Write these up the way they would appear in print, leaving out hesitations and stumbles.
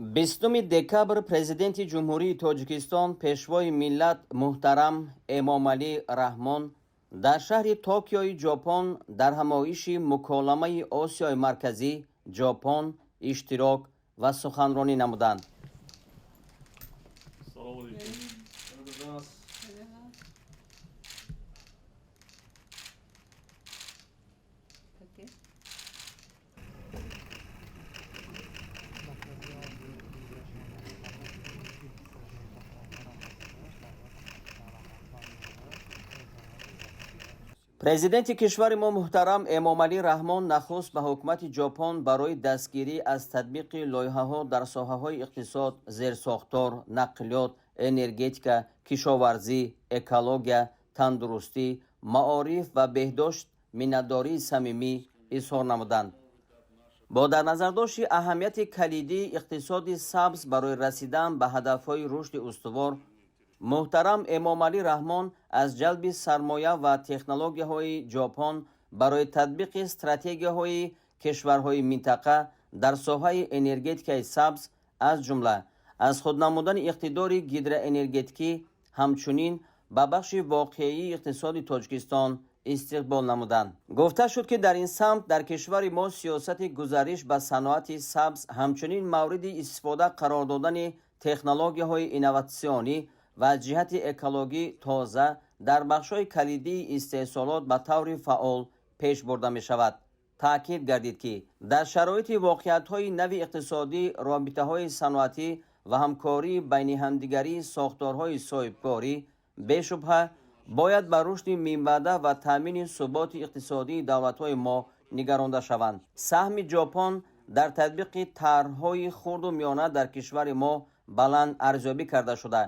20 декабр Президенти Ҷумҳурии Тоҷикистон, Пешвои миллат муҳтарам Эмомалӣ Раҳмон дар шаҳри Токиои Ҷопон дар ҳамоиши муколамаи Осиёи Марказӣ Ҷопон иштирок ва суханронӣ намуданд. Салом алейкум. Президенти кишвари мо муҳтарам Эмомалӣ Раҳмон нахуст ба ҳукумати Ҷопон барои дастгирӣ аз татбиқи лоиҳаҳо дар соҳаҳои иқтисод, зерсохтор, нақлиёт, энергетика, кишоварзӣ, экология, тандурустӣ, маориф ва беҳдошт миннатдории самимӣ изҳор намуданд. Бо дар назардошти аҳамияти калидии иқтисоди сабз барои расидан ба ҳадафҳои рушди устувор, муҳтарам Эмомалӣ Раҳмон аз ҷалби сармоя ва технологияҳои Ҷопон барои татбиқи стратегияҳои кишварҳои минтақа дар соҳаи энергетикаи сабз, аз ҷумла аз худ намудани иқтидори гидроэнергетикӣ, ҳамчунин ба бахши воқеии иқтисоди Тоҷикистон истиқбол намуданд. Гуфта шуд, ки дар ин самт дар кишвари мо сиёсати гузариш ба саноати сабз, ҳамчунин мавриди истифода қарор додани технологияҳои инноватсионӣ ва аз ҷиҳати экологӣ тоза дар бахшҳои калидии истеҳсолот ба таври фаъол пеш бурда мешавад. Таъкид гардид, ки дар шароити воқеиятҳои нави иқтисодӣ робитаҳои саноатӣ ва ҳамкории байни ҳамдигарии сохторҳои соҳибкорӣ бешубҳа бояд ба рушди минбаъда ва таъмини суботи иқтисодии давлатҳои мо нигаронда шаванд. Саҳми Ҷопон дар татбиқи тарҳҳои хурду миёна дар кишвари мо баланд арзёбӣ карда шуда,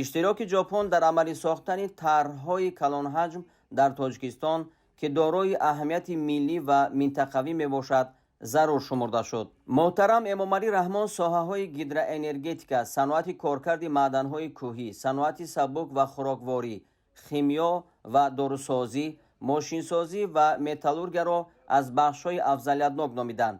иштироки Ҷопон дар амалӣ сохтани тарҳҳои калонҳаҷм дар Тоҷикистон, ки дорои аҳамияти миллӣ ва минтақавӣ мебошад, зарур шумурда шуд. Муҳтарам Эмомалӣ Раҳмон соҳаҳои гидроэнергетика, саноати коркарди маъданҳои кӯҳӣ, саноати сабук ва хӯрокворӣ, химиё ва дорусозӣ, мошинсозӣ ва металлургияро аз бахшҳои афзалиятнок номиданд.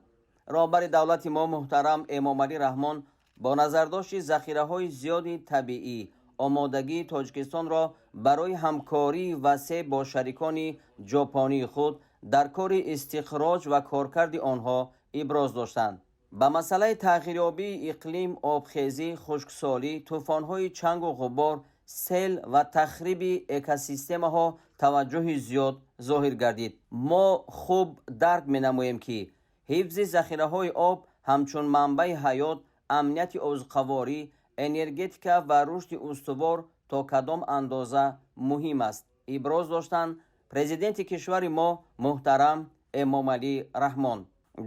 Роҳбари давлати мо муҳтарам Эмомалӣ Раҳмон бо назардошти захираҳои зиёди табиӣ омодагии Тоҷикистонро барои ҳамкории васеъ бо шарикони ҷопонии худ дар кори истихроҷ ва коркарди онҳо иброз доштанд. Ба масъалаи тағйирёбии иқлим, обхезӣ, хушксолӣ, тӯфонҳои чангу ғубор, сел ва тахриби экосистемаҳо таваҷҷӯҳи зиёд зоҳир гардид. Мо хуб дарк менамоем, ки ҳифзи захираҳои об ҳамчун манбаи ҳаёт, амнияти озуқаворӣ, энергетика ва рушди устувор то кадом андоза муҳим аст, иброз доштанд Президенти кишвари мо муҳтарам Эмомалӣ Раҳмон.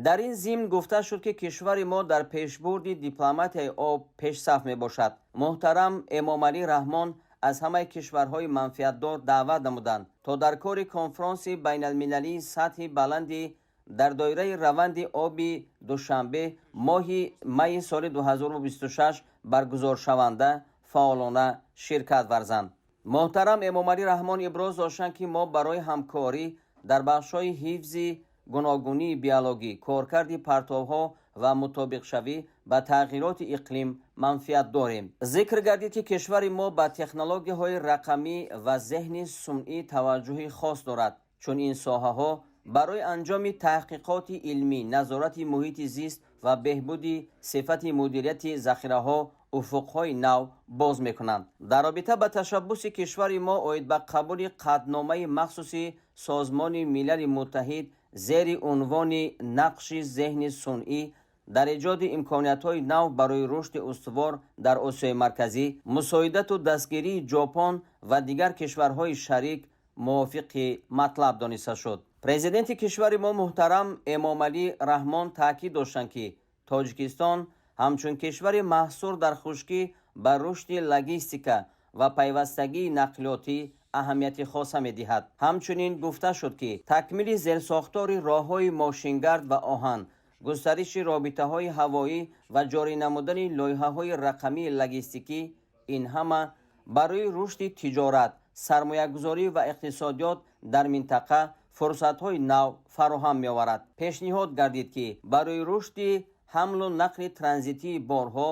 Дар ин зимн гуфта шуд, ки кишвари мо дар пешбурди дипломатияи об пешсаф мебошад. Муҳтарам Эмомалӣ Раҳмон аз ҳамаи кишварҳои манфиатдор даъват намуданд, то дар кори конфронси байналмилалии сатҳи баланди дар доираи раванди оби Душанбе моҳи майи соли 2026 баргузоршаванда фаъолона ширкат варзанд. Муҳтарам Эмомалӣ Раҳмон иброз доштанд, ки мо барои ҳамкорӣ дар бахшҳои ҳифзи гуногунии биологӣ, коркарди партовҳо ва мутобиқшавӣ ба тағйироти иқлим манфиат дорем. Зикр гардид, ки кишвари мо ба технологияҳои рақамӣ ва зеҳни сунъӣ таваҷҷӯҳи хос дорад, чун ин соҳаҳо барои анҷоми таҳқиқоти илмӣ, назорати муҳити зист ва беҳбуди сифати мудирияти захираҳо уфуқҳои нав боз мекунанд. Дар робита ба ташаббуси кишвари мо оид ба қабули қатъномаи махсуси Созмони Милали Муттаҳид зери унвони «Нақши зеҳни сунъӣ дар эҷоди имкониятҳои нав барои рушди устувор дар Осиёи Марказӣ», мусоидату дастгирии Ҷопон ва дигар кишварҳои шарик мувофиқи матлаб дониста шуд. Президенти кишвари мо муҳтарам Эмомалӣ Раҳмон таъкид доштанд, ки Тоҷикистон ҳамчун кишвари маҳсур дар хушкӣ ба рушди логистика ва пайвастагии нақлиётӣ аҳамияти хоса медиҳад. Ҳамчунин гуфта шуд, ки такмили зерсохтори роҳҳои мошингард ва оҳан, густариши робитаҳои ҳавоӣ ва ҷорӣ намудани лоиҳаҳои рақамии логистикӣ, ин ҳама барои рушди тиҷорат, сармоягузорӣ ва иқтисодиёт дар минтақа фурсатҳои нав фароҳам меоварад. Пешниҳод гардид, ки барои рушди ҳамлу нақли транзитии борҳо,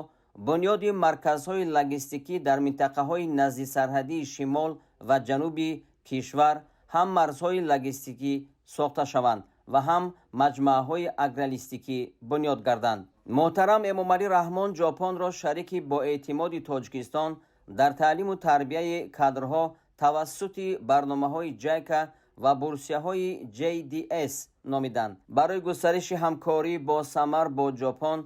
бунёди марказҳои логистикӣ дар минтақаҳои наздисарҳадии шимол ва ҷануби кишвар ҳам марзҳои логистикӣ сохта шаванд ва ҳам маҷмӯаҳои агрологистикӣ бунёд гарданд. Муҳтарам Эмомалӣ Раҳмон Ҷопонро шарики боэътимоди Тоҷикистон дар таълиму тарбияи кадрҳо тавассути барномаҳои ҶАЙКА ва бурсияҳои JDS номиданд. Барои густариши ҳамкорӣ босамар бо Ҷопон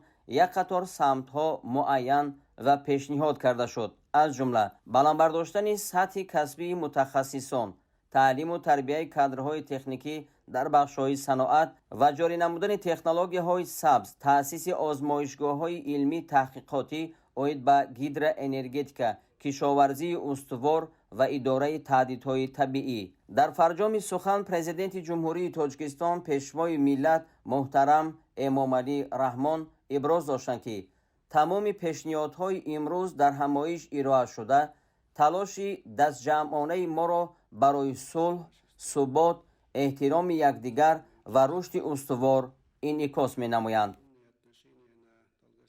як қатор самтҳо муайян ва пешниҳод карда шуд, аз ҷумла баланд бардоштани сатҳи касбии мутахассисон, таълиму тарбияи кадрҳои техникӣ дар бахшҳои саноат ва ҷорӣ намудани технологияҳои сабз, таъсиси озмоишгоҳҳои илмӣ таҳқиқотӣ оид ба гидроэнергетика, кишоварзии устувор ва идораи таҳдидҳои табиӣ. Дар фарҷоми сухан Президенти Ҷумҳурии Тоҷикистон, Пешвои миллат муҳтарам Эмомалӣ Раҳмон иброз доштанд, ки тамоми пешниҳодҳои имрӯз дар ҳамоиш ироашуда талоши дастҷамъонаи моро барои сулҳ, субот, эҳтироми якдигар ва рушди устувор инъикос менамоянд.